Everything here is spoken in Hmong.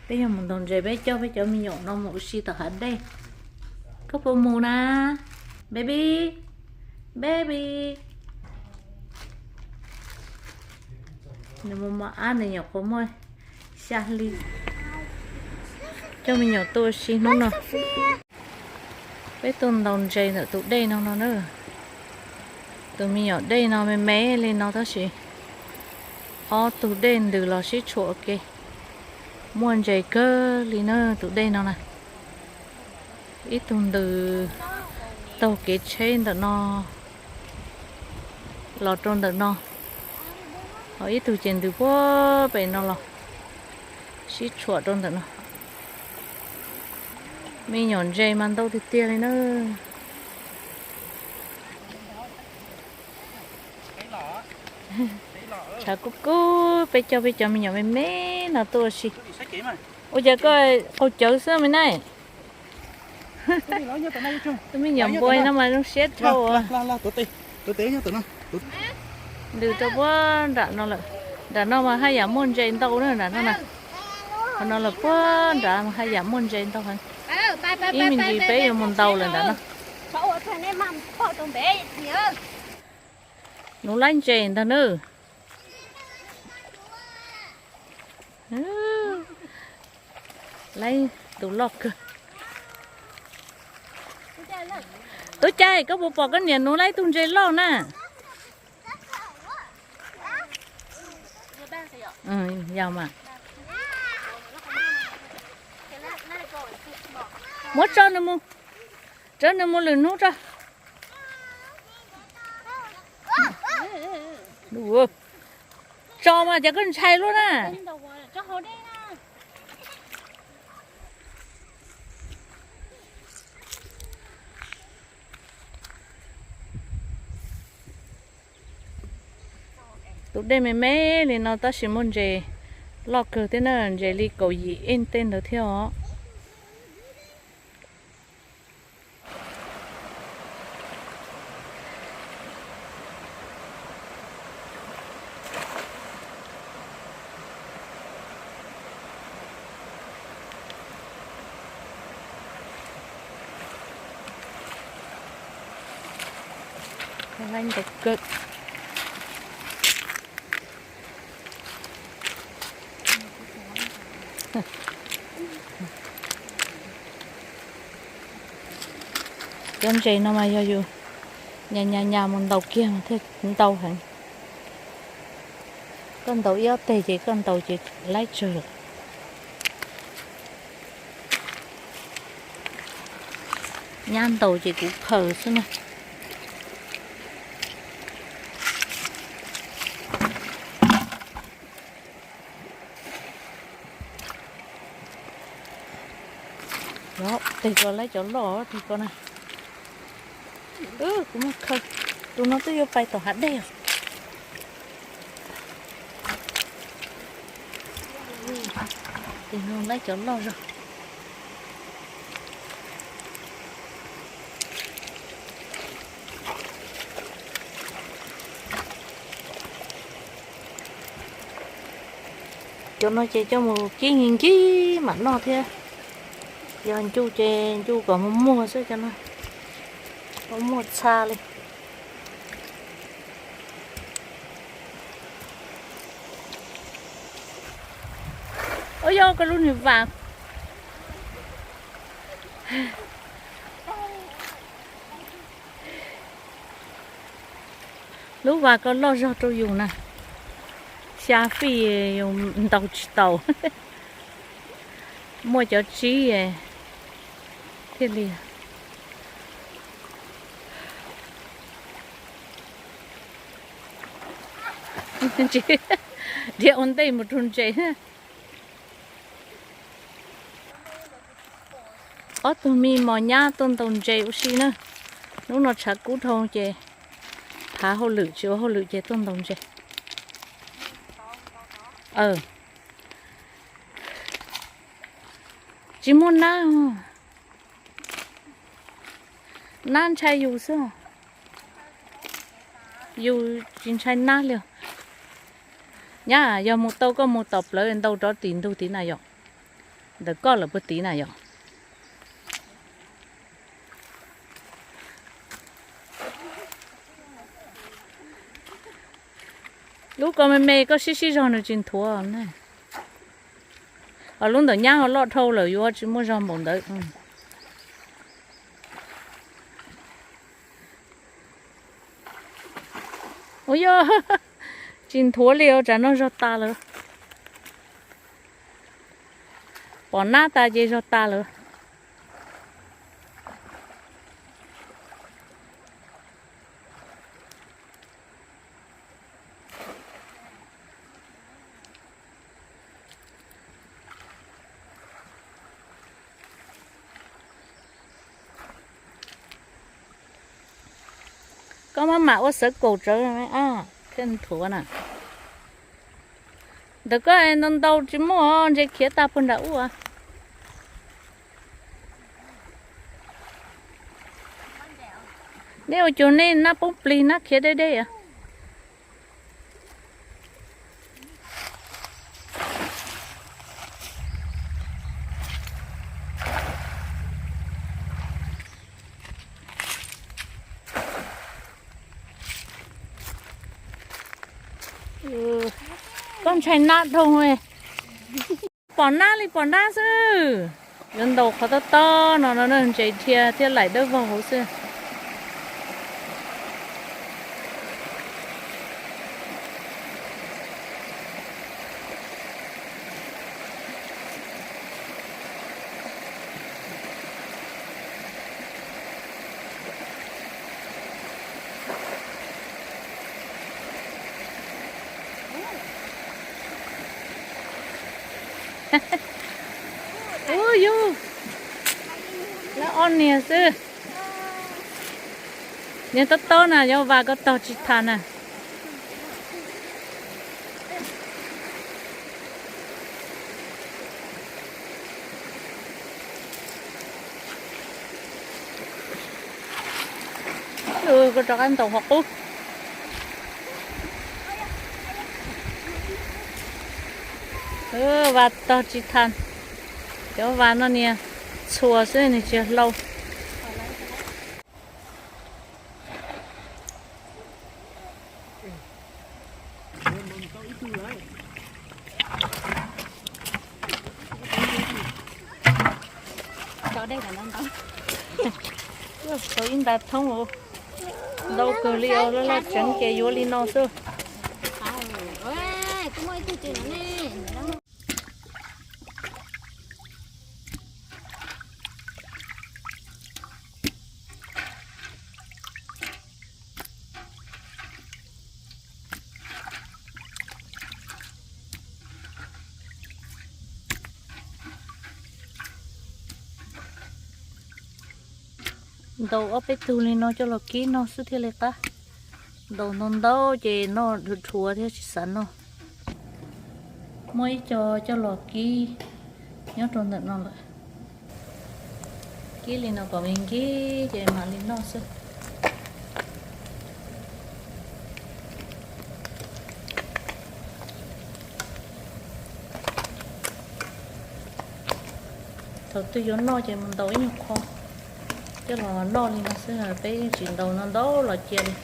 Peb yuav mus ntaus ntses, peb coj peb cov me nyuam no mus ua si tom hav dej. Koj puas mus na, baby? Baby. Nws mus mos ab, nws nyuam qhuav muaj xya hli. Coj me nyuam tuaj ua si hnub no. Peb tuaj ntaus ntses ntawm tus dej no no na. Tus me nyuam dej no me me li no tab sis ob tug dej ntws los sib tshuam ua ke, muaj ntses kawg li na tus dej no na. Ib tug ntws taug kev tsheb ntawm no los rau ntawm no, ho ib tug ces ntws puag pem no los sib tshuam rau ntawm no. Me nyuam ntses mas ntau tiag tiag li na. Tshav kub kub, peb coj peb cov me nyuam me me no tuaj ua si. Ua cas koj qaug cawv xwb me na? Tus me nyuam npua no mas zoo siab dhau. Ntws rau puag nram no lawm. Nram no mas haj yam muaj ntses ntau na nram no na. Qhov no lawm puag nrad mas haj yam muaj ntses ntau heev. Ib me ntsis peb yuav mus ntaus lawm nram no. Nuv laib ntses ntag nawb. Laib tus loj kawg. Tub Cai, koj puas pom koj niam nuv laib tug ntses loj na? Yog mas. Muab tso nws mus, tso nws mus lwm hnub tso. Tso mas cov koj ntshai luaj na. Tus dej me me li no tab sis muaj ntses loj kawg thiab na, ntses li kaum yim inch tej ntawd thiab os. Cov ntses no mas yog yus nyas nyas nyas mus ntaus kiag mas thiaj ntau heev. Koj ntaus ib ob teg ces koj ntaus ces laib tsawg lawm. Nyab ntaus ces kuv khaws xwb na. Teg ko laib cov loj teg ko na. Kuv muab khaws, tus no twb yuav pais tom hav dej os. Tes no laib cov loj zog. Cov no ces coj mus kib nkig nkig mam noj thiab. Yog ncuj ces ncuj kom muag muag xwb cov no. Muag txha li. Ua yog koj lub niag vas. Lub vas ko loj zog rau yus na. Xya fij yus ntaus tsis tau. Muaj cov tsib thiaj li. Dhia ua ntej mus rau ntses. Ob tug me mos nyab tuaj ntaus ntses ua si na. Hnub no tshav kub dhau ces hav hauj lwm tsis ua hauj lwm ces tuaj ntaus ntses. Tsis muaj nab. Nab ntshai yus xwb. Yus tsis ntshai nab li. Nyab, yog mus tau koj mus tom plawv ntau rov tim ntug tid na yom. Ntawm koj lawm puag tid na yom? Lub ko me me koj sib sib zog nws tsis nthuav ne. Ho lub ntawm nyab ho loj dhau lawm yuav tsis muaj zog npaum ntawd. Ua yog tsis nthuav li os, tsam no zog tas lawm. Pom nab tas ces zog tas lawm. Koj maj mam ua xawv kaum tsawv, thiaj nthuav na. Ntawm koj ntau ntau tsis muaj, ntshe khiav tag puag nram ub. Nej ua cuag nej nab poob plig nab khiav deb deb. Koj ntshai nab dhau. Pom nab li pom nab xwb. Yuav ntaus qhov tob tob no no ntses dhia thiab laim dawb vog hauv xwb. Ub yug, lawv ob niag xwb. Niag tob tob na, yuav vas ko tog tsis tas na. Koj rov qab ntaus qhov qub. Vas tog tsis tas. Cov vas no niag txhuas xwb nws tsis hlau. Tau ib nta thoob, ntau kawg li os, laj laj tseev ces yuav li no xwb. Ntaus ob peb tug li no coj los kib noj xwb thiaj li qab. Ntaus ntau ntau ces noj dhuav thiab tsis xav noj. Muab ib co coj los kib nyob rau ntawm no lawm. Kib li no kom me nkig ces mam li noj xwb. Thaum twg yuav noj ces mus ntaus ib nyuag qho coj los noj li no xwb, peb tsis ntaus no ntau los cia li.